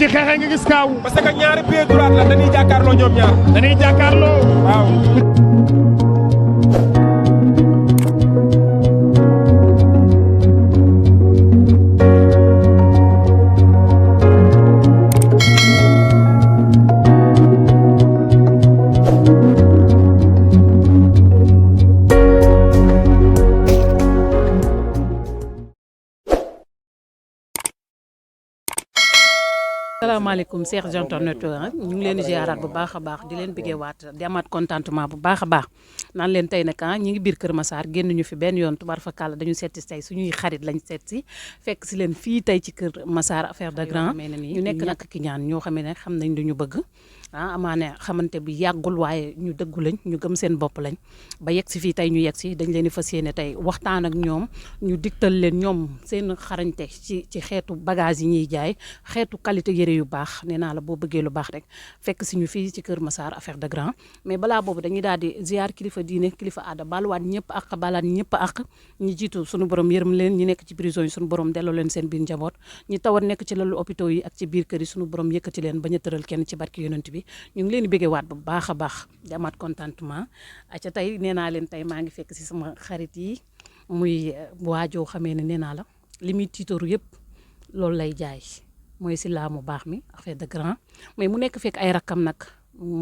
ñuy xeexee nga gis kaaw. parce que ñaari pied droite la dañuy jàkkaarloo ñoom ñaar. dañuy jàkkaarloo. waaw. salaamaaleykum Cheikh Jantonet ñu ngi leen di ziaraat bu baax a baax di leen bëggee waat di amaat contentement bu baax a baax naan leen tey nag ñi ngi biir Kër Massar génn ñu fi benn yoon tubaar fa kàlla dañu seet si tey suñuy xarit lañ seet si fekk si leen fii tey ci Kër Massar affaire de grand ñu nekk nag ki ñaan ñoo xam ne xam nañ lu ñu bëgg amaane xamante bi yàggul waaye ñu dëggu lañ ñu gëm seen bopp lañ ba yegg si fii tey ñu yegg si dañ leen di fas yéene tey waxtaan ak ñoom ñu digtal leen ñoom seen xarañte ci xeetu bagage yi ñuy jaay xeetu qualité yére yu baax nee naa la boo bëggee lu baax rek fekk si ñu fii ci Kër Massar affaire de grand mais balaa boobu dañuy daal di ziar kilifa diine kilifa aada baluwaat ñëpp ak balaat ñëpp ak ñi jiitu suñu borom yërëm leen ñi nekk ci prison yi suñu borom delloo leen seen biir njaboot ñi tawat nekk ci lalu hôpitaux yi ak ci biir kër yi suñu borom yëkkati leen bañ a tëral kenn ci barki yonent bi ñu ngi leen di bëggee waat bu baax a baax di amaat contentement aca tey nee naa leen tey maa ngi fekk si sama xarit yi muy waajoo xamee ne nee naa la li muy tiitaru yëpp loolu lay jaay mooy si laa mu baax mi affaire de grand mais mu nekk fekk ay rakkam nag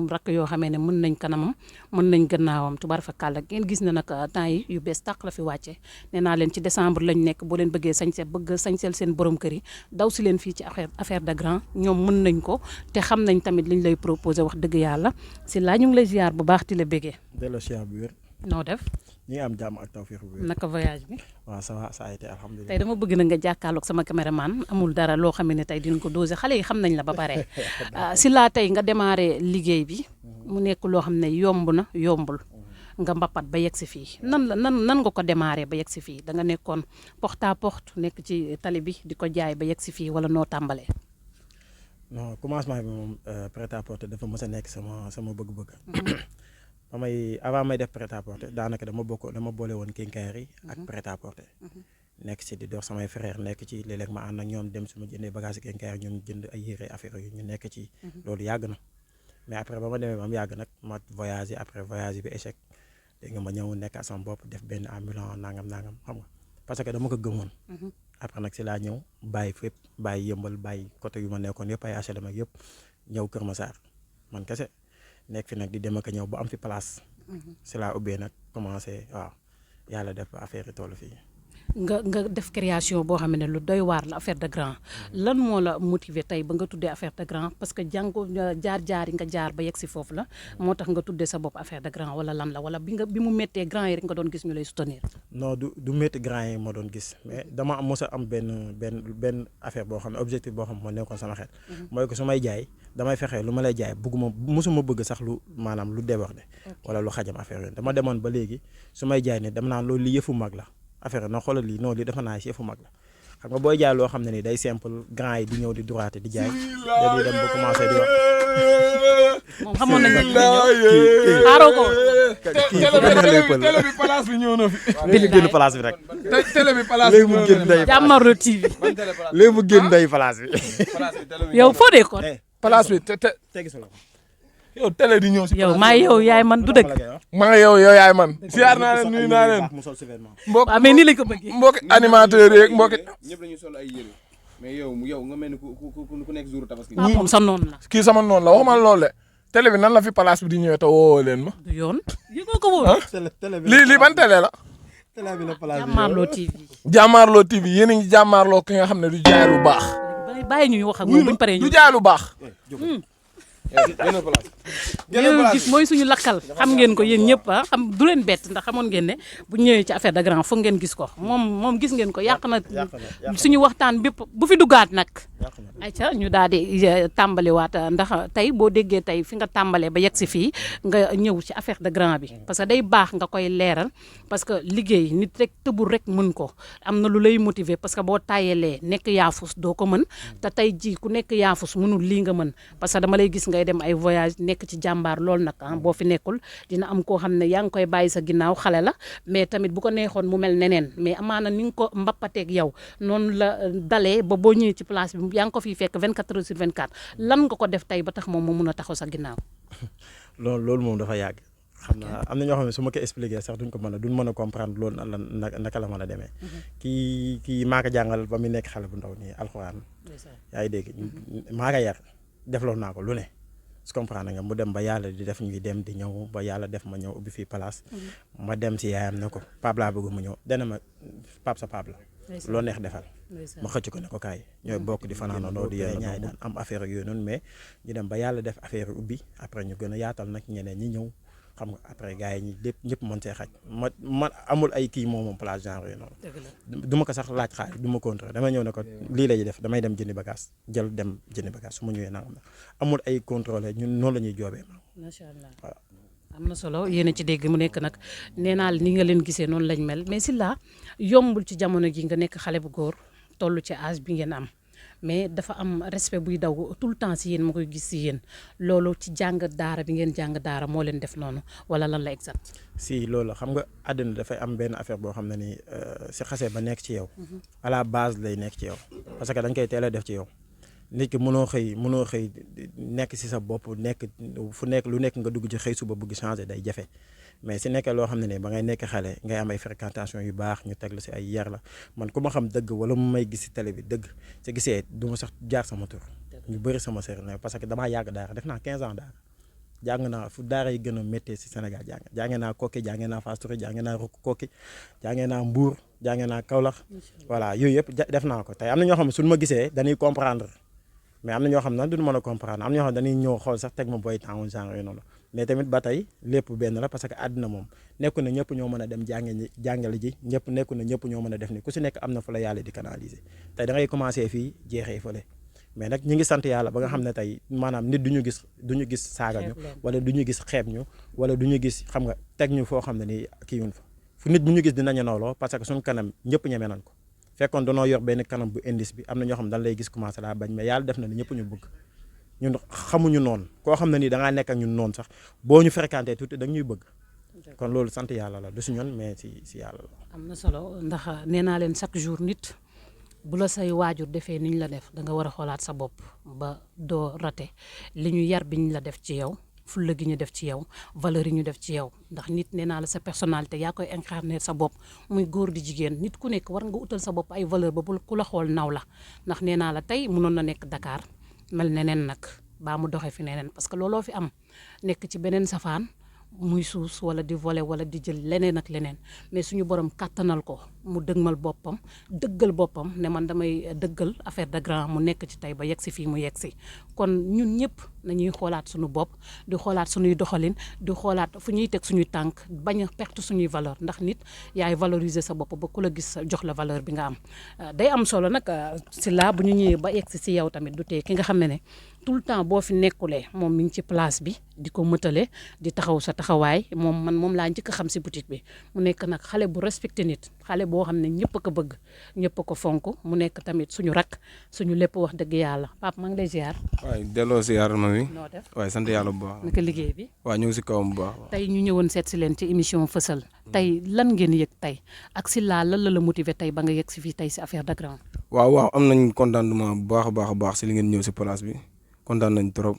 rakk yoo xamee ne mën nañ kanamam mën nañ gannaawam tubaar fa kàlla ngeen gis na nag temps yi yu bees tàq la fi wàcce nee naa leen ci décembre lañ nekk boo leen bëggee sañse bëgg sañsel seen borom kër yi daw si leen fii ci affaire de grand ñoom mën nañ ko te xam nañ tamit liñ lay proposé wax dëgg yàlla si laa ñu ngi lay ziar bu baax ti la bëggee delloo ziar bu wér. noo def ñi ngi am jàmm ak tawfeex bu wér. naka voyage bi waaw ça va ça a été alhamdulilah. tey dama bëgg na nga jàkkaarloog sama caméraman amul dara loo xam ne tey dinañ ko dosé xale yi xam nañ la ba pare si laa tey nga démarré liggéey bi mu nekk loo xam ne yomb na yombul nga mbappat ba yegg si fii nan nga ko démarré ba yegg si fii da nga nekkoon porte à porte nekk ci tali bi di ko jaay ba yegg si fii wala noo tàmbalee. non commencement bi moom prêt à porter dafa mës a nekk sama bëgg-bëgg. avant may def prêt à porter daanaka dama boole woon quincaillerie ak prêt à porter. nekk ci di dox samay frère nekk ci léeg-léeg ma ànd ak ñoom dem su ma jëndee bagage quincaillerie ñoom jënd ay yére affaire yu ñu nekk ci. loolu yàgg na mais après ba ma demee ba mu yàgg nag ma voyagé après voyage bi échec dégg nga ma ñëw nekk à sama bopp def benn ambulant nangam xam nga parce que dama ko gëmoon. après nag si laa ñëw bàyyi fépp bàyyi yëmbal bàyyi côté yu ma nekkoon yëpp ay HLM ak yëpp ñëw Kër Massar man kese nekk fi nag di dem ak ñëw ba am fi place. si laa ubbee nag commencé waaw yàlla def affaire yi toll fii. nga def création boo xam ne lu doy waar la affaire de grand lan moo la motiver tey ba nga tuddee affaire de grand parce que jàngo jaar yi nga jaar ba yegg si foofu la moo tax nga tuddee sa bopp affaire de grand wala lan la wala bi mu méttee grand yi rek nga doon gis ñu lay soutenir. non du métti grand yi ma doon gis mais dama mos a am benn affaire boo xam ne objectif boo xam ne moo nekkoon sama xel. mooy ko su may jaay damay fexe lu ma lay jaay mosuma bëgg sax lu maanaam lu débordé wala lu xajam affaire yooyu dama demoon ba léegi su may jaay ne dama naan loolu li yëfu mag la. affaire na xoolal lii non lii dafa naa si yëfu mag la xam nga booy jaay loo xam ne ni day simple grand yi di ñëw di droite di jaay dañuy dem ba commencé di wax. moom xamoon nañu ne xaaroo ko. télé bi place bi ñëw na fi. léegi mu génn place bi rek. télé bi place bi léegi mu génn ndey. Jàmmarloo TV. léegi mu génn ndey place bi. yow foo dee ko. place bi tegi sa loxo. yow télé di ñëw si. yow maa yow yaay man du dëgg. maa yow yaay man. siyaar naa leen nuyu naa leen. waaw mais nii lañ ko bëggee. mbokki animateur yeeg mbokki. ñëpp dañuy sol ay yére mais yow nga mel ni ku nekk jour tabaski. waaw moom sa noonu la. kii sama noonu la waxuma loolu de télé bi nan la fi place bi di ñëwee te woo leen ma. du yoon yëgoo ko woon. lii ban télé la. télé bi la place bi Jàmmarloo TV. Jàmmarloo TV yéen a ngi jàmmarloo ki nga xam ne du jaay lu baax. bàyyi ñu wax ak moom buñ paree ñu. du jaay lu baax. ngeen gis mooy suñu lakkal xam ngeen ko yéen ñëpp xam du leen bett ndax xamoon ngeen ne bu ñëwee ci affaire de grand foog ngeen gis ko moom gis ngeen ko yàq na suñu waxtaan bépp bu fi duggaat nag ayca ñu daal di tàmbaliwaat ndax tey boo déggee tey fi nga tàmbalee ba yegg si fii nga ñëw ci affaire de grand bi parce que day baax nga koy leeral parce que liggéey nit rek tëbul rek mën ko am na lu lay motiver parce que boo tàyyeelee nekk yaafus doo ko mën te tey ji ku nekk yaafus mënul lii nga mën parce que dama lay gis nga ngay dem ay voyage nekk ci jàmbaar lool nag boo fi nekkul dina am koo xam ne yaa ngi koy bàyyi sa ginnaaw xale la mais tamit bu ko neexoon mu mel neneen mais amaana ni nga ko mbappateeg yow noonu la dalee ba boo ñëwee ci place bi yaa ngi ko fiy fekk 24 heures sur 24 lan nga ko def tey ba tax moom mu mun a taxaw sa ginnaaw. loolu moom dafa yàgg. xam naa am na ñoo xam ne su ma ko expliquer sax duñ mën a comprendre loolu naka la mën a demee. kii maa ko jàngal ba mu nekk xale bu ndaw nii alxuraan. yaa ngi dégg maa ko yar defloon naa ko lu ne. su comprendre nga mu dem ba yàlla di def ñuy dem di ñëw ba yàlla def ma ñëw ubbi fii place. ma dem si yaayam ne ko Pape laa bëgg mu ñëw dana ma Pape sa Pape la. loo neex defal. ma xëcc ko ne ko kaay ñooy bokk di fanaanandoo di yooyu ñaay daan am affaire ak yooyu noonu mais ñu dem ba yàlla def affaire ubbi après ñu gën a yaatal nag ñeneen ñi ñëw. xam nga après gars yi ñi lépp ñëpp mën see xaj ma amul ay kii moom place genre yooyu noonu du ma ko sax laaj xaalis du ma contrôler damay ñëw ne ko lii lay def damay dem jëndi bagage jël dem jëndi bagage su ma ñëwee nangam na amul ay contrôler ñun noonu la ñuy joobee macha allah voilà. am na solo yéen a ci dégg mu nekk nag nee naa ni nga leen gisee noonu lañ mel mais Sylla yombul ci jamono ji nga nekk xale bu góor toll ci âge bi ngeen am mais dafa am respect buy daw tout le temps si yéen ma koy gis si yéen loolu ci jàng daara bi ngeen jàng daara moo leen def noonu wala lan la exact. si loolu xam nga àddina dafay am benn affaire boo xam ne ni si xasee ba nekk ci yow. à la base lay nekk ci yow. parce que dañ koy teel a def ci yow. nit ki mënoo xëy nekk si sa bopp nekk fu nekk lu nekk nga dugg ci xëy suba bëgg changer day jafe. mais si nekkee loo xam ne ba ngay nekk xale ngay am ay fréquentation yu baax ñu teg la si ay yar la man ku ma xam dëgg wala mu may gis si télé bi dëgg sa gisee du ma sax jaar sama tur ñu bëri sama sër ne parce que damaa yàgg daara def naa 15 ans daara jàng naa fu daara yi gën a méttee si Sénégal jàngee naa Koki jàngee naa Fass Touré jàngee naa Rukk Koki jàngee naa Mbour jàngee naa Kaolack voilà yooyu yëpp def naa ko tey am na ñoo xam ne suñu ma gisee dañuy comprendre mais am na ñoo xam ne duñu mën a comprendre am na ñoo xam ne dañuy ñëw xool sax teg ma boy temps genre yooyu noonu mais tamit ba tey lépp benn la parce que àddina moom nekku na ñëpp ñoo mën a dem jàngale ji nekku na ñëpp ñoo mën a def ni ku si nekk am na fu la yàlla di canaliser tey da ngay commencé fii jeexee fële mais nag ñi ngi sant yàlla ba nga xam ne tey maanaam nit duñu gis saaga ñu wala duñu gis xeeb ñu wala duñu gis xam nga teg ñu foo xam ne ni kii yun fa fu nit bu ñu gis dinañu nawloo parce que suñu kanam ñëpp ñeme nañ ko fekkoon danoo yor benn kanam bu indice bi am na ñoo xam ne dañ lay gis commencé laa bañ mais yàlla def na ne ñëpp ñu bëgg ñun xamuñu noonu koo xam ne nii da ngaa nekk ak ñun noonu sax boo ñu fréquenté tuuti da ñuy bëgg kon loolu sant yàlla la du si ñun mais si yàlla la. am na solo ndax nee naa leen chaque jour nit bu la say waajur defee ni ñu la def da nga war a xoolaat sa bopp ba doo rate li ñu yar bi ñu la def ci yow fulla gi ñu def ci yow valeur yi ñu def ci yow ndax nit nee naa la sa personnalité yaa koy incarner sa bopp muy góor di jigéen nit ku nekk war nga utal sa bopp ay valeur ba ku la xool naw la ndax nee naa la tey mënoon na nekk Dakar mel neneen nag baa mu doxee fi neneen parce que looloo fi am nekk ci beneen safaan muy suus wala di voler wala di jël leneen ak leneen mais suñu borom kàttanal ko mu dëgmal boppam dëggal boppam ne man damay dëggal affaire de grand mu nekk ci tey ba yegg si fii mu yegg si kon ñun ñëpp nañuy xoolaat suñu bopp di xoolaat suñuy doxalin di xoolaat fu ñuy teg suñuy tànk bañ a perte suñuy valeur ndax nit yaay valoriser sa bopp ba ku la gis jox la valeur bi nga am day am solo nag Sylla bu ñu ñëwee ba yegg si yow tamit du tee ki nga xam ne tout le temps boo fi nekkulee moom mi ngi ci place bi di ko mëtale di taxaw sa taxawaay moom laa njëkk a xam si boutique bi mu nekk nag xale bu respecté nit xale boo xam ne ñëpp a ko bëgg ñëpp a ko fonk mu nekk tamit suñu rak suñu lépp wax dëgg yàlla Pape maa ngi lay ziar. waaye delloo ziar ma mi. noo def waaye sant yàlla bu baax. naka liggéey bi. waaw ñu ngi si kawam bu baax. tey ñu ñëwoon seet si leen ci émission Fësal. tey lan ngeen yëg tey ak Sylla lan la motiver tey ba nga yegg si fii tey si affaire de grand. waaw am nañ contentement bu baax a baax si li ngeen ñëw si place bi kontaan nañ trop.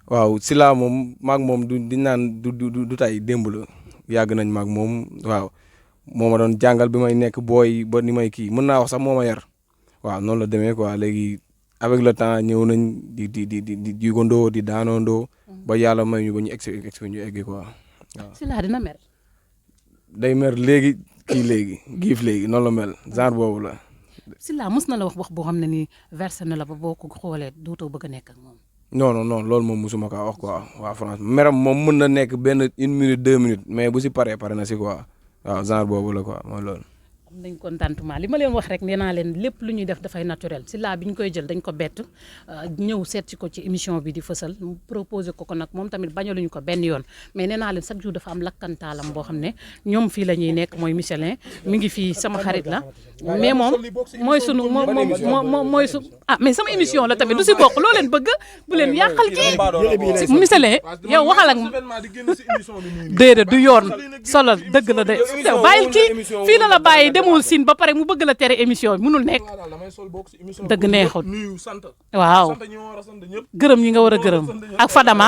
waaw Sylla moom maag moom di naan du tey démb la yàgg nañ maag moom waaw moo ma doon jàngal bi may nekk booy ba ni may kii mën naa wax sax moo ma yar waaw noonu la demee quoi léegi avec le temps ñëw nañ di jugandoo di daanoondoo ba yàlla may ñu ba ñu egg ñu eggi quoi waaw. Sylla dina mer. day mer léegi kii léegi giif léegi noonu la mel genre boobu la. Sylla mës na la wax boo xam ne nii versé na la ba boo ko xoolee dootoo bëgg a nekk ak moom. non loolu moom musuma kaa wax quoi waaw franchement meram moom mën na nekk benn 1 minute 2 minutes mais bu si pare na si quoi waaw genre boobu la quoi mooy loolu. am nañ contentement li ma leen wax rek nee naa leen lépp lu ñuy def dafay naturel Sylla bi ñu koy jël dañ ko bett ñëw seet si ko ci émission bi di fësal mu proposé ko nag moom tamit bañaluñu ko benn yoon mais nee naa leen chaque jour dafa am lakkantaalam boo xam ne ñoom fii la ñuy nekk mooy Michelin mi ngi fii sama xarit la mais moom mooy sunu mooy su mais sama émission la tamit du si bokk loo leen bëgg bu leen yàqal kii si Michelin yow waxal ak déedéet du yoon solo dëgg la de yow bàyyil kii fii la la bàyyi demul Sine ba pare mu bëgg la tere émission bi munul nekk dëgg neexut waaw gërëm ñi nga war a gërëm ak Fadam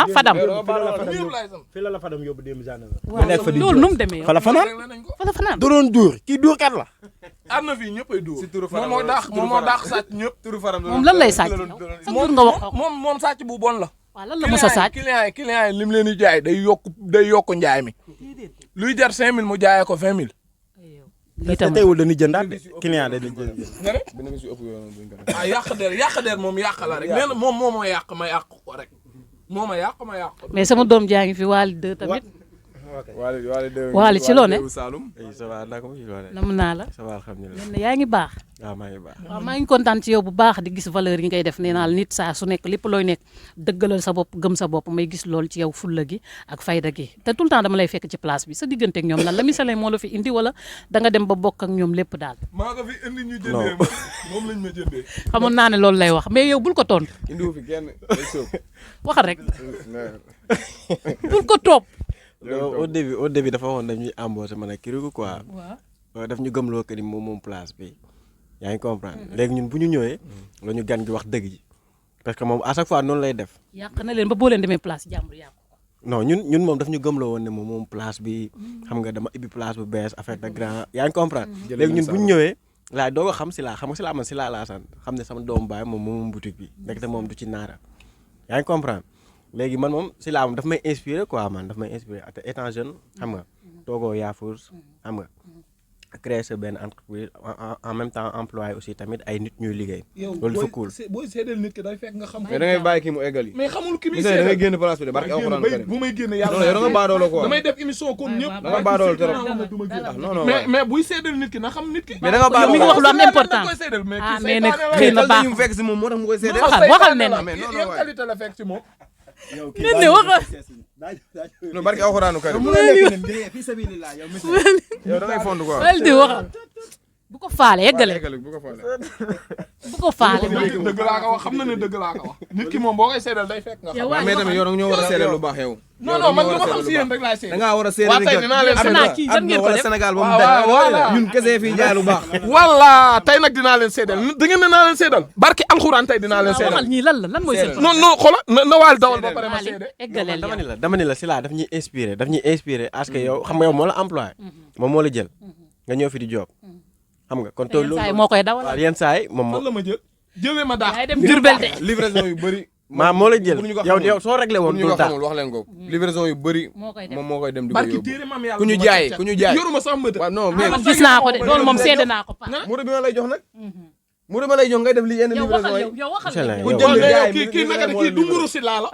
fii la Fadam yóbbu démb loolu nu mu demee fa la fanaan doon dóor kii dóor kat la am na fii ñëpp ay dóor moom moo daax sàcc ñëpp moom lan lay sàcc moom nga wax moom sàcc bu bon la waaw lan la mos a sàcc client yi lim leen di jaay day yokk njaay mi luy jar 5000 mu jaayee ko 20000 lii tam teewul dañuy jëndaat de client dañuy jënd yàq der moom yàq la rek nee na moom moo ma yàq ma yàq ko rek moo ma yàq ma yàq ko mais sama doom jaa ngi fi Waly 2 tamit Waly ci loo ne nam naa la yaa ngi baax waaw maa ngi kontaan ci yow bu baax di gis valeur yi ngay def nee naa la nit saa su nekk lépp looy nekk dëggalal sa bopp gëm sa bopp may gis lool ci yow fulla gi ak fayda gi te tout le temps dama lay fekk ci place bi sa diggante ak ñoom lan la Michelin moo la fi indi wala da nga dem ba bokk ak ñoom lépp daal maa nga fi indi ñu jëndee moom lañ ma jëndee xamoon naa ne loolu lay wax mais yow bul ko tontu indiwu fi kenn waxal rek bul ko topp au début dafa waxoon dañuy embauché man ak Kirikou quoi. waaw daf ñu gëmloo que ni moom place bi yaa ngi comprendre léegi ñun bu ñu ñëwee la ñu gan gi wax dëgg ji parce que moom à chaque fois noonu lay def. yàq na leen ba boo leen demee place jàmbur yàq ko. non ñun moom daf ñu gëmloo woon ne moom place bi xam nga dama ibbi place bu bees affaire de grand yaa ngi comprendre. léegi ñun bu ñu ñëwee laay doo ko xam Sylla xam nga Sylla man Sylla laa sant xam ne sama doomu baay moom boutique bi ndekete moom du ci naara yaa ngi comprendre. léegi man moom Sylla moom daf may inspiré quoi man daf may inspiré te étant jeune xam nga toogoo yaafus xam nga créer sa benn entreprise en même temps employé aussi tamit ay nit ñuy liggéey. loolu dafa cool booy seedeel nit ki day fekk nga xam. mais da ngay bàyyi kii mu eggal yi. mais xamul ki muy da ngay seedeel génn place bi de barke alxuraan karim. bu may génn yàlla. non yow da nga baadoolo quoi. damay def émission comme ñëpp. da nga baadoolo trop. non non mais buy seedeel nit ki na xam nit ki. mais da nga baadoolo mi ngi wax lu am important mais nag xëy na baax mu fekk si moom moo tax mu koy seedeel. waxal nen yan qualité la fekk si moom. nen ne waxal non barke alxuraanu karim. yow da ngay fond quoi. wal di waxal bu ko faale eggale bu ko faale. bu ko faale dëgg laa ko wax xam na ne dëgg laa ko wax nit ki moom boo koy seedeel day fekk nga xam. mais tamit yow da nga ñoo war a seedeel lu baax yow. non man lu ma xam si yéen rek laay seedeel. da ngaa war a seedeel waaw tey dinaa leen seedeel kii jot ngeen ko def Sénégal ba mu voilà daj ñun kese fii jaay lu baax. voilà tey nag dinaa leen seedeel da ngeen ne naa leen seedeel barki alxuraan tey dinaa leen seedeel. waxal ñii lan mooy seen non xoola na waal dawal ba pare ma seede. eggaleel dama ni la Sylla daf ñuy inspiré parce que yow xam nga yow moo la employé moom moo la jël nga ñëw fi di job xam nga kon tool loolu moo koy dawal yenn saa yi moom fan la ma jël jëlee ma daax. yaay dem Jurbel de livraison yu bëri. moo la jël yow soo réglé woon ñu ko xamul wax leen ko livraison yu bëri moom moo koy dem di ko barki yóbbu téere maam yàlla ku ñu jaay yoruma sax mbëtt. waaw non mais gis naa ko de loolu moom seede naa ko pa murid bi ma lay jox nag murid ma lay jox ngay def li yenn yow livraison waxal yi yow waxal Michelin, ku yow. jënd waaw jaay kii naka de kii dunguru si laa la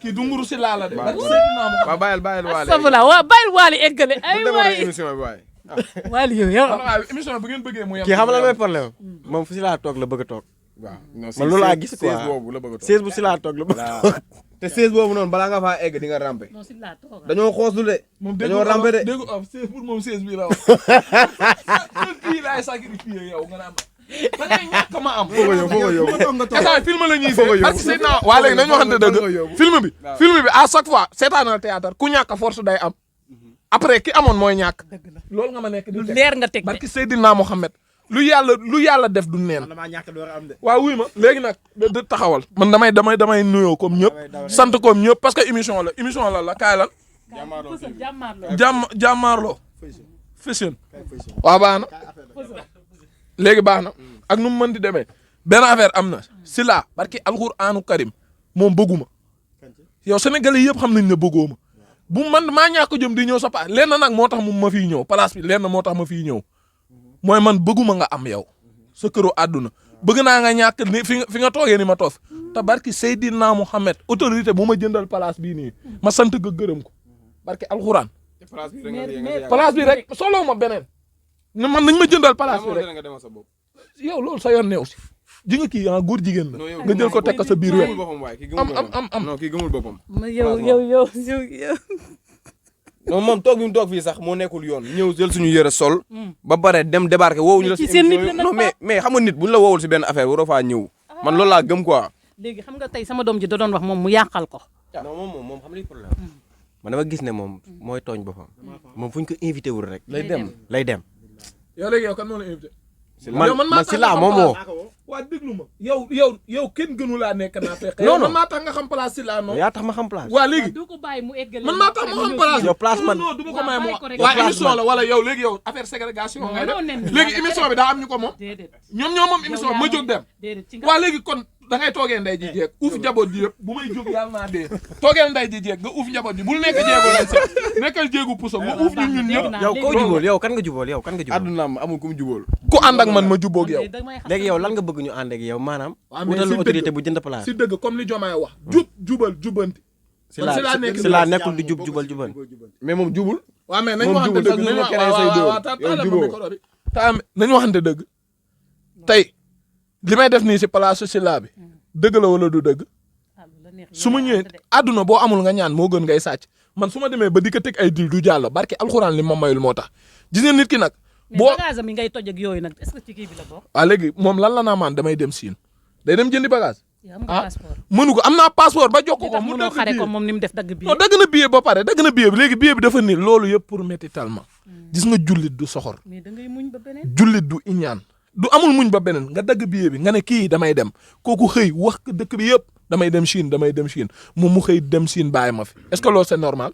kii dunguru si laa la de. waaw bàyyil waale sabula waa bàyyil Waly eggale ay demoon waay émission bi waaye Waly yow waaw émission bu ngeen bëggee mu yem. kii xam la may problème moom fu Sylla toog la bëgg a toog waaw non man loolu laa gis quoi 16 boobu la bëgg a toog 16 bu Sylla toog la bëgg a toog te 16 boobu noonu balaa nga faa egg di nga rampe non si laa toog dañoo xooslu de moom dañoo rampe de dégg pour moom 16 bii la wax. kii laay sacrifié yow nga naan da ngay ñàkk ma am. foo ko yow instant film la ñuy seet parce que c'est naa waa léegi nañu waxante dëgg film bi à chaque fois seetaanal théâtre ku ñàkk force day am après ki amoon mooy ñàkk loolu nga ma nekk di teg leer nga teg barki Seydina Mohamed lu yàlla def du neen waaw wuy ma léegi nag de taxawal man damay nuyoo comme ñëpp sant comme ñëpp parce que émission la kaay lan jàmmaarloo fashion waaw baax na léegi baax na ak nu mu mën di demee benn affaire am na Sylla barki alxuraanu karim moom bëgguma yow sénégalais yëpp xam nañ ne bëggoo ma bu man maa ñàkk jëm di ñëw sa pa lenn nag moo tax mu ma fiy ñëw place bi lenn moo tax ma fiy ñëw mooy man bëgguma nga am yow sa këru àdduna bëgg naa nga ñàkk ni fi nga toogee ni ma toog te barki Seydina Mohamed autorité bu ma jëndal place bii nii ma sant ga gërëm ko barki alxuraan place bi rek solo ma beneen ne man nañ ma jëndal place bi amoo rek dara nga demal sa bopp. yow loolu sa yoon neew si ji nga kii góor jigéen la Non, yow nga jël ko teg ko sa biir kii wet gëmul boppam waaye kii am gëmul am boppam. am am non kii gëmul boppam. yow. non moom toog bi mu toog fii sax moo nekkul yoon ñëw jël suñu yëre sol. ba pare dem débarquer woowu ñu la ci si seen nit émission la yi. non nag mais xam nga nit buñ la woowul si benn affaire waroo faa ñëw. man loolu laa gëm quoi. léegi xam nga tey sama doom ji da doon wax moom mu yàqal ko. non moom xam li problème man dama gis ne moom mooy tooñ boppam moom fu ñu ko invité wul rek lay dem. yow léegi yow kan moo la invité man si laa moom moo waa déglu ma yow kenn gënu laa nekk naa fekk Non, yow non. man maa tax nga xam place si laa non yaa tax ma xam place waa léegi doo ko bàyyi mu eggale. man maa tax ma xam place yow place man non du ma ko may mu bàyyi ko rek. waa Place émission la wala yow léegi yow affaire ségrégation ngay def non, nen bi. léegi émission bi daa am ñu ko moom déedéet. ñoom ñoo moom émission bi ma jóg dem déedéet ci nga. waa léegi kon da ngay toogee nday ji jeeg uuf njaboot ji yëpp bu may jóg yàlla naa dee toogeel nday ji jeeg nga uuf njaboot ji bul nekk jéego lañ sax nekkal jéegu puso nga uuf ñun ñëpp yow koo jubóol yow kan nga jubóol yow kan nga jubóol àdduna am amul ku mu jubóol. ku ànd ak man ma jubboog yow léegi yow lan nga bëgg ñu ànd ak yow maanaam waaw mais wutal si autorité dëgg- bu jënd place si dëgg comme li Diomaye wax jubal jubanti si man si laa nekk si laa nekkul di jubal juban mais moom jubul. waaw mais nañ moom waxante jubul, dëgg sax nañ ñu ne keneen say dóor. waaw Yow taala ma juboo. micro bi nañ waxante dëgg tey li may def nii si place si laa bi dëgg la wala du dëgg su ma ñëwee àdduna boo amul nga ñaan moo gën ngay sàcc man su ma demee ba di ko teg ay dil du jàll barke alxuraan li ma mayul moo tax gis nga nit ki nag boo mais bagage mi ngay toj ak yooyu nag est-ce que ci kii bi la bokk. waaw léegi moom lan la naa maan damay dem siin day dem jëndi bagage yow am nga passeport. mënu ko am naa passeport ba jox li ko tax mu mënoo dagg xare billet. ko moom ni mu def dagg bi. non dagg na billet ba pare dagg na billet bi léegi billet bi dafa nii loolu yëpp pour métti talma gis nga jullit du soxor mais da ngay muñ ba beneen. jullit du iñaan du amul muñ ba beneen nga dagg billet bi nga ne kii damay dem kooku xëy wax ko dëkk bi yëpp damay dem Chine moom mu xëy dem Chine bàyyi ma fi est-ce que loolu c'est normal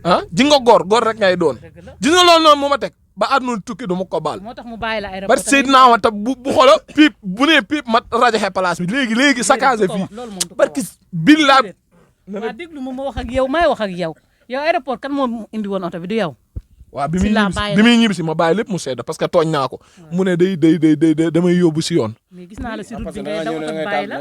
ah ji nga góor rek ngay doon gis nga loolu noonu moo ma teg ba àdduna tukki du ma ko baal moo tax mu bàyyi la aéroport. bari Seydina wa ta bu xolo piip bu nee piip ma rajaxe place bi léegi saccagé fii loolu moom du ko barki wax. billaa waa déglu ma wax ak yow may wax ak yow yow aéroport kan moo indi woon oto bi du yow. waaw Si laa bàyyi bi muy ñibbi si ma bàyyi lépp mu sedd parce que tooñ naa ko mu ne day damay yóbbu si yoon mais gis naa la si route bi ngay daw oto bi bàyyi la.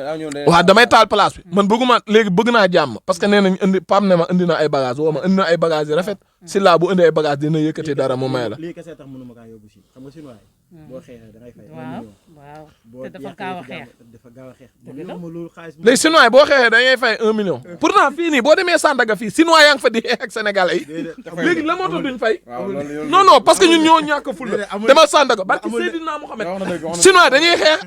waaw damay taal place bi man bëgg naa jàmm parce que nee nañ Pam ne ma indi na ay bagage woo ma indi na ay bagage yi rafet si laa bu indi ay bagage dina yëkkati dara mu may la lii kese tax mënuma kaa yóbbu si xam nga suñu waay boo xeexee da ngay fay waaw boo te dafa gaaw a xeex. dafa gaaw a xeex ma loolu xaalis léegi Sinoa boo xeexee dañuy fay 1 million pourtant fii nii boo demee Sandaga fii Sinoa yaa ngi fa di xeex ak Sénégalais yi léegi la moo tax duñ fay non parce que ñun ñoo ñàkk ful la demal Sandaga barki Seydina Mohamed Sinoa dañuy xeex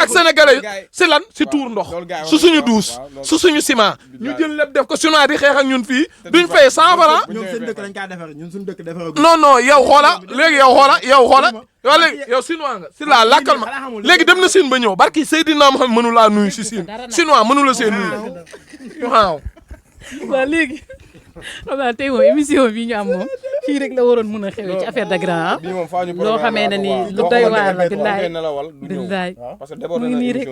ak Sénégalais yi si lan si tuur ndox su suñu douche su suñu ciment ñu jël lépp def ko Sinoa di xeex ak ñun fii duñ fay 100 francs ñoom seen dëkk dañ kaa defar ñun suñu dëkk defar non yow xoola léegi yow xoola léegi yow Sinoa nga si laa lakkal ma léegi dem na Sine ba ñëw barki Seydina Mohamed mënu laa nuyu si Sine Sinoa mënu la seen nuyu waaw waaw léegi xam naa tey moom émission bi ñu am moom fii rek la waroon mën a xewee ci affaire de grand loo xamee ne nii lu doy waar la billaay parce que mu ngi nii rek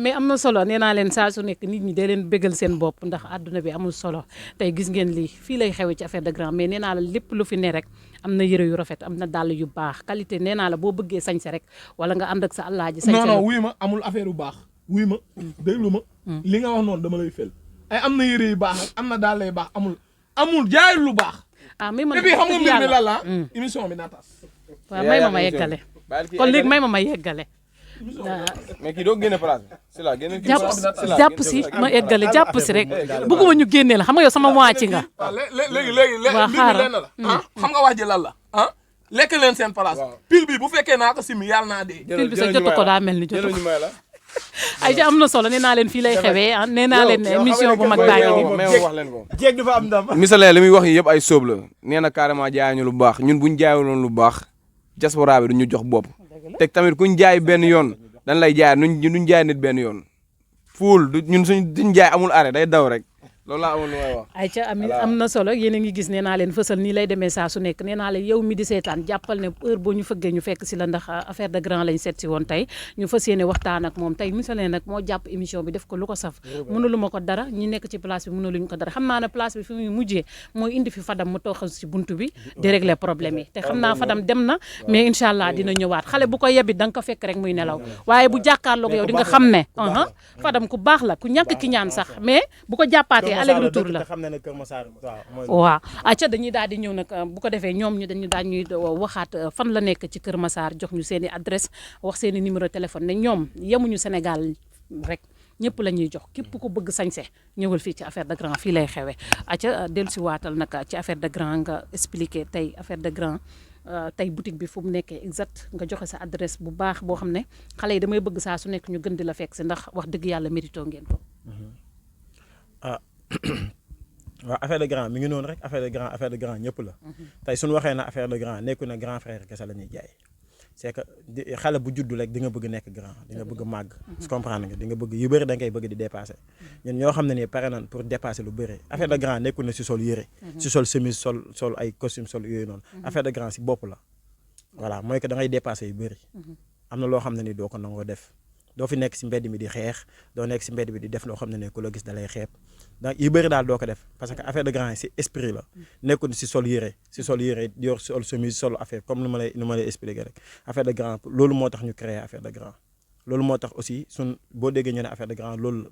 mais am na solo nee naa leen saa su nekk nit ñi dee leen bégal seen bopp ndax àdduna bi amul solo tey gis ngeen lii fii lay xewee ci affaire de grand mais nee naa la lépp lu fi ne rek am na yëre yu rafet am na dàll yu baax qualité nee naa la boo bëggee sañse rek wala nga ànd ak sa àllaaji sañse non wuy ma amul affaire yu baax wuy ma déglu ma li nga wax noonu dama lay fel ay am na yëre yu baax ak am na dàll yu baax amul jaay lu baax mais man et puis xam nga mbir mi lan la émission bi naa tas waaw may ma yeggale kon léegi may ma yeggale mais kii doo génne place bi si la génne jàpp si ma eggale jàpp si rek bëgguma ñu génne la xam nga yow sama waa ci nga waaw léegi mbir mi lenn la xam nga wax ji lan la lekk leen seen place pile bi bu fekkee naa ko simi yàlla naa dee pile bi sa jotu ko daa mel ni jotu ko ay ja am na solo nee naa leen fii lay xewee nee naa leen émission bu mag baa ngi nii mais wax leen ko jéeg dafa am ndam misalee li muy wax yi yëpp ay sóob la nee na carrément jaayuñu lu baax ñun buñ jaayuloon lu baax diaspora bi duñu jox bopp teg tamit kuñ jaay benn yoon dañ lay jaay duñ jaay nit benn yoon fuul ñun duñ jaay amul arrêt day daw rek loolu laa amul lu may wax. ayca am na solo yéen a ngi gis nee naa leen fësal nii lay demee saa su nekk nee naa leen yow mi di seetaan jàppal ne heure boo ñu fëggee ñu fekk si la ndax affaire de grand lañ seet si woon tey ñu fas yéene waxtaan ak moom tey misalee nag moo jàpp émission bi def ko lu ko saf mënulu ma ko dara ñi nekk ci place bi mënuluñu ko dara xam naa ne place bi fi muy mujjee mooy indi fi Fadam mu toog si buntu bi di régler problème yi te xam naa Fadam dem na mais incha allah dina ñëwaat xale bu ko yebit da nga ko fekk rek muy nelaw waaye bu jàkkaarloog yow di nga xam ne Fadam ku baax la ku ñàkk ki ñaan sax mais bu ko jàppaatee aller retour la xam na ne Kër Massar waaw mooy waaw acca dañuy daal di ñëw nag bu ko defee ñoom ñu dañu daal ñuy waxaat fan la nekk ci Kër Massar jox ñu seen i adresse wax seen i numéro téléphone ne ñoom yemuñu Sénégal rek ñëpp la ñuy jox képp ku bëgg sañse ñëwal fii ci affaire de grand fii lay xewee acca dellu si waatal nag ci affaire de grand nga expliqué tey affaire de grand tey boutique bi fu mu nekkee exact nga joxe sa adresse bu baax boo xam ne xale yi damay bëgg saa su nekk ñu gën di la fekk si ndax wax dëgg yàlla mérito ngeen ko. ah waaw affaire de grand mi ngi noonu rek affaire de grand ñëpp la. tey suñu waxee na affaire de grand nekku na grand frère kese la ñuy jaay. c'est que xale bu juddu rek di nga bëgg nekk grand di nga bëgg màgg. su comprendre nga di nga bëgg yu bëri da nga koy bëgg di dépasser. ñun ñoo xam ne nii pare nañ pour dépasser lu bëri affaire de grand nekku na si sol yére. si sol chemise sol ay costume sol yooyu noonu. affaire de grand si bopp la. voilà mooy que da ngay dépasser yu bëri. am na loo xam ne ni doo ko nangoo def. doo fi nekk si mbedd mi di xeex doo nekk si mbedd mi di def loo xam ne ne ku la gis da lay xeeb donc yu bëri daal doo ko def parce que affaire de grand yi si esprit la nekkul si sol yére yor sol chemise sol affaire comme nu ma lay expliquer rek affaire de grand loolu moo tax ñu créer affaire de grand loolu moo tax aussi boo déggee ñu ne affaire de grand loolu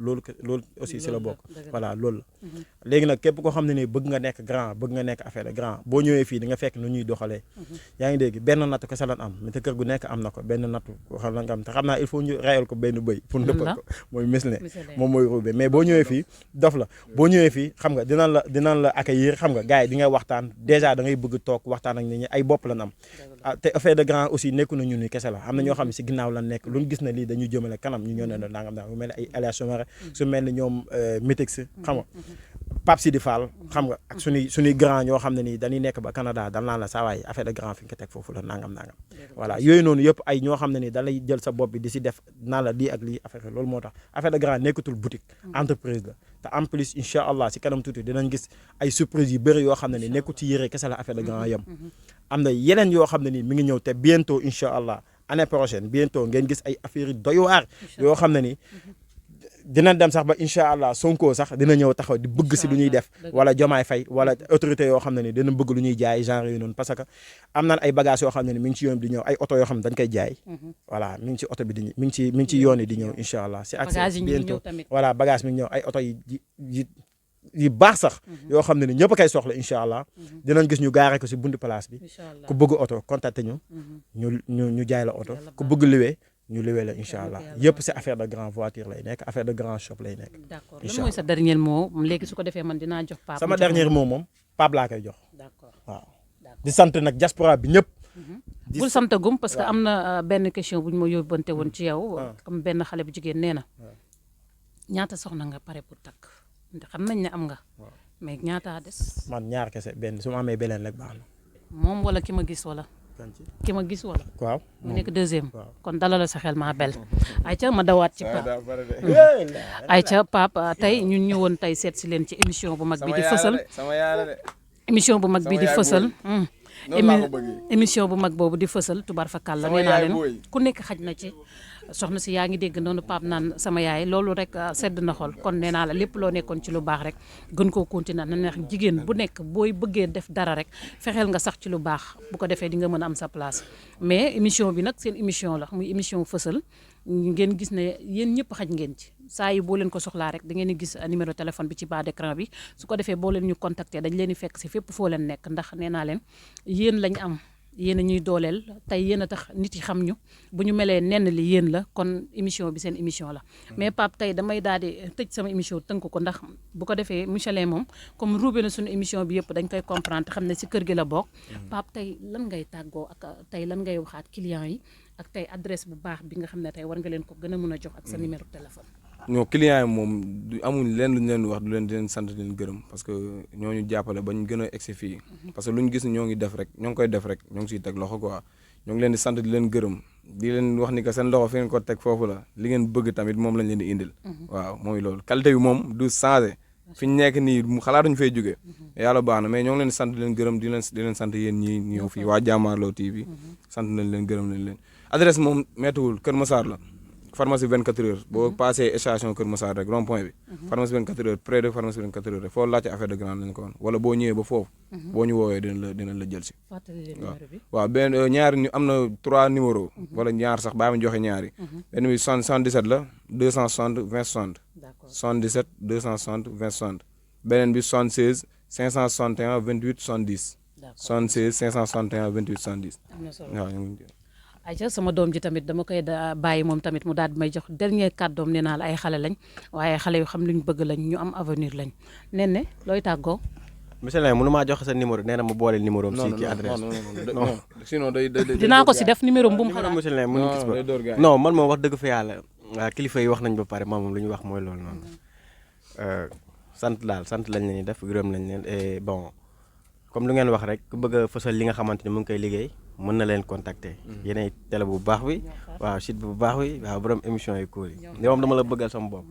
aussi si la bokk voilà loolu la léegi nag képp koo xam ne nii bëgg nga nekk grand bëgg nga nekk affaire de grand boo ñëwee fii di nga fekk nu ñuy doxalee yaa ngi dégg benn nattu kese lan am mais te kër gu nekk am na ko benn nattu ko xam nga am te xam naa il faut ñu reyal ko benn bëy pour dëppal ko mooy misle moom mooy ruube mais boo ñëwee fii dof la boo ñëwee fii xam nga dinañ la accueillir xam nga gars yi di ngay waxtaan déjà da ngay bëgg toog waxtaan ak nit ñi ay bopp lan am te affaire de grand aussi nekku na ñun ni kese la am na ñoo xam ne si ginnaaw lan nekk luñ gis na lii dañuy jëmale kanam ñu ñoo ne la nangam su mel ni ay Elia Somare su mel ni ñoom Métix xam nga Pape Sidi Fall xam nga ak suñuy grand ñoo xam ne nii dañuy nekk ba Canada dan naan la saa waay affaire de grand fi nga ko teg foofu la nangam voilà yooyu noonu yëpp ay ñoo xam ne nii da lay jël sa bopp bi di si def naan la lii ak lii affaire loolu moo tax affaire de grand nekkatul boutique entreprise la te en plus incha allah si kanam tuuti dinañ gis ay surprise yu bëri yoo xam ne nii nekkul ci yére kese la affaire de grand yem am na yeneen yoo xam ne nii mi ngi ñëw te bientôt incha allah année prochaine bientôt ngeen gis ay affaires yu doy waar yoo xam ne ni dina dem sax ba incha allah Sonko sax dina ñëw taxaw di bëgg si lu ñuy def wala Diomaye Faye wala autorité yoo xam ne ni dina bëgg lu ñuy jaay genre yooyu noonu parce que am nan ay bagages yoo xam ne ni mi ngi ci yoon bi di ñëw ay oto yoo xam ne dañ koy jaay voilà mi ngi ci oto bi di mi ngi ci yoon yi di ñëw incha allah si accès bientôt voilà bagage mi ngi ñëw ay oto yi baax sax yoo xam ne ni ñëpp a koy soxla incha allah dinañ gis ñu gaare ko si buntu place bi ku bëgg oto contacté ñu jaay la oto ku bëgg liwee ñu liwee la incha allah yëpp si affaire de grand voiture lay nekk affaire de grand shop lay nekk. d'accord lan mooy sa dernier mot léegi su ko defee man dinaa jox Pape. sama dernier mot moom Pape laa koy jox. d'accord waaw di sant nag diaspora bi ñëpp. bul sant gum parce que am na benn question bu ñu ma yóbbante woon ci yow. comme benn xale bu jigéen nee na. ñaata soxna nga pare pour takk xam nañ ne am nga. mais ñaata des. man ñaar kese benn su ma amee beneen rek baax na. moom wala ki ma gis wala. ki ma gis wala. waaw mu nekk deuxième. kon dalal sa xel maa bel. ayca ma dawaat ci Pape. ayca Pape tey ñun ñëwoon tey seet si leen ci émission bu mag bi di fësal. émission bu mag bi di fësal. émission bu mag boobu di fësal tubar fa kàlla nee naa leen ku nekk xaj na ci. soxna si yaa ngi dégg noonu Pape naan sama yaay loolu rek sedd na xol kon nee naa la lépp loo nekkoon ci lu baax rek gën koo continuer na neex jigéen bu nekk booy bëggee def dara rek fexeel nga sax ci lu baax bu ko defee di nga mën a am sa place mais émission bi nag seen émission la muy émission fësal ngeen gis ne yéen ñëpp xaj ngeen ci saa yi boo leen ko soxlaa rek da ngeen di gis numéro téléphone bi ci bas d'écran bi su ko defee boo leen ñu contacter dañ leen di fekk si fépp foo leen nekk ndax nee naa leen yéen lañ am yéen a ñuy dooleel tey yéen a tax nit yi xam ñu bu ñu melee nenn li yéen la kon émission bi seen émission la mais Pape tey damay daal di tëj sama émission tënk ko ndax bu ko defee Michelin moom comme ruube na suñu émission bi yëpp dañ koy comprendre xam ne si kër gi la bokk Pape tey lan ngay tàggoo ak tey lan ngay waxaat clients yi ak tey adresse bu baax bi nga xam ne tey war nga leen ko gën a mën a jox ak sa numéro téléphone. ñoo clients yi moom amuñ leen lu ñu leen wax du leen di leen sant di leen gërëm parce que ñoo ñu jàppale ba ñu gën a egsi fii parce que lu ñu gis ñoo ngi def rek ñoo ngi koy def rek ñoo ngi siy teg loxo quoi ñoo ngi leen di sant di leen gërëm di leen wax ni que seen loxo fi ngeen ko teg foofu la li ngeen bëgg tamit moom lañ leen di indil waaw mooy loolu qualité bi moom du changé fi ñu nekk nii xalaatuñu fay jógee yàlla baax na mais ñoo ngi leen di sant di leen gërëm di leen sant yéen ñii ñëw fii waa Jàmmaarloo TV sant nañ leen gërëm nañ leen adresse moom méttiwul Kër Massar la pharmacie 24 heures boo passé station Kër Massar rek rond point bi pharmacie 24 heures près de pharmacie 24 heures rek foo laajte affaire de grande lañ ko woon wala boo ñëwee ba foofu boo ñu woowee dinañ la jël si waaw benn ñaari ñu am na 3 numéros wala ñaar sax baa ma joxe ñaari benn bi 77 la 260 20 60 77 260 20 60 beneen bi 76 561 28 70 76 561 28 70 am na solo waaw ñu ngi ayca sama doom ji tamit dama koy bàyyi moom tamit mu daal di may jox dernier kàddoom nee naa la ay xale lañ waaye xale yu xam lu ñu bëgg lañ ñu am avenir lañ nen ne looy tàggoo. monsieur Leye mënu maa jox sa numéro nee na ma boole numéro am. si ki adresse non sinon day dinaa ko si def numéro bu mu xalaat. monsieur Leye mënu gis ba non man moom wax dëgg fa yàlla kilifa yi wax nañ ba pare moom lu ñu wax mooy loolu noonu sant lañ leen di def gërëm nañ leen et bon comme lu ngeen wax rek ku bëgg a fësal li nga xamante ni mu ngi koy liggéey mën na leen contacter. yéenay télé bu baax bi waaw site bu baax bi waaw borom émission yi cool yi moom dama la bëggal sama bopp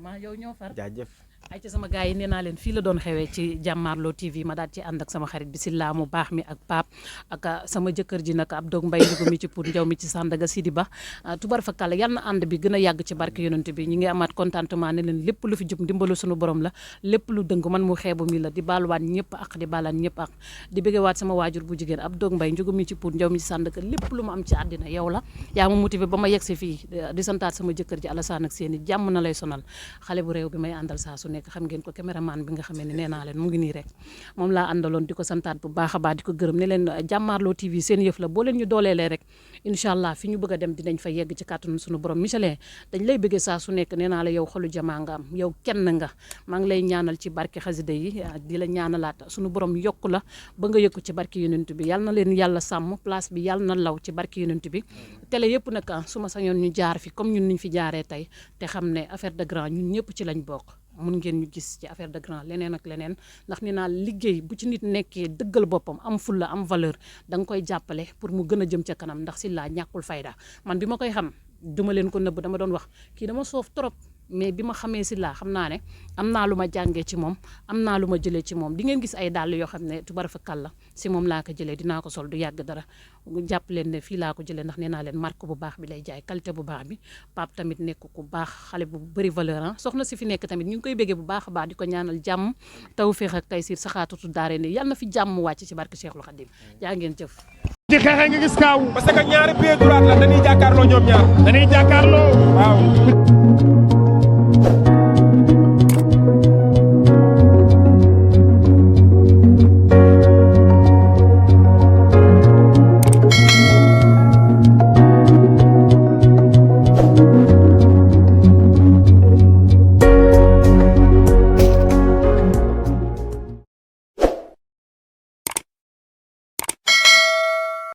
jaajëf. ay ci sama gars yi nee naa leen fii la doon xewee ci Jàmmaarloo TV ma daal ci ànd ak sama xarit bi Silla mu baax mi ak Pape ak sama jëkkër ji nag Abdou Mbaye Ndiouga mi ci Pout Ndiaw mi ci Sandaga Sidi Ba tubar fa kàlla yal na ànd bi gën a yàgg ci barke yonent bi ñi ngi amaat contentement ne leen lépp lu fi jub ndimbalu suñu borom la lépp lu dëng man mu xeebu mi la di baaluwaat ñëpp ak di baalaan ñëpp ak di bëggewaat sama waajur bu jigéen Abdou Mbaye Ndiouga mi ci Pout Ndiaw mi ci Sandaga lépp lu ma am ci àddina yow la yaa ma motivé ba ma yegg si fii di santaat sama jëkkër ji Alassane ak seeni jàmm na lay sonal xale bu réew bi may àndal saa su nekk xam ngeen ko caméraman bi nga xamee ne nee naa leen mu ngi nii rek moom laa àndaloon di ko santaat bu baax a baax di ko gërëm ne leen Jàmmaarloo TV seen yëf la boo leen ñu dooleelee rek incha allah fi ñu bëgg a dem dinañ fa yegg ci kàttanu suñu borom Michelin dañ lay bëggee saa su nekk nee naa la yow xolu jamaa nga am yow kenn nga maa ngi lay ñaanal ci barke xasida yi di la ñaanalaat suñu borom yokku la ba nga yëkku ci barke yonent bi yal na leen yàlla sàmm place bi yal na law ci barke yonent bi télé yëpp nag su ma sañoon ñu jaar fi comme ñun niñ fi jaaree tey te xam ne affaire de grand ñun ñëpp ci lañ bokk mun ngeen ñu gis ci affaire de grand leneen ak leneen ndax ni naa liggéey bu ci nit nekkee dëggal boppam am fulla am valeur da nga koy jàppale pour mu gën a jëm ca kanam ndax Silla ñàkkul fayda man bi ma koy xam duma leen ko nëbb dama doon wax kii dama soof trop mais bi ma xamee Silla xam naa ne am naa lu ma jàngee ci moom am naa lu ma jëlee ci moom di ngeen gis ay dàll yoo xam ne tubar fa kàlla si moom laa ko jëlee dinaa ko sol du yàgg dara jàpp leen ne fii laa ko jëlee ndax nee naa leen marque bu baax bi lay jaay qualité bu baax bi Pape tamit nekk ku baax xale bu bëri valeur soxna si fi nekk tamit ñu ngi koy béggee bu baax a baax di ko ñaanal jàmm tawféex ak taysiir saxaatutu daare ni yàlla na fi jàmm wàcc ci barke Cheikhul Khadim jaa ngeen jëf ci xeexe nga gis kaaw parce que ñaari pied droit la dañuy jàkkaarloo ñoom ñaar dañuy jàkkaarloo waaw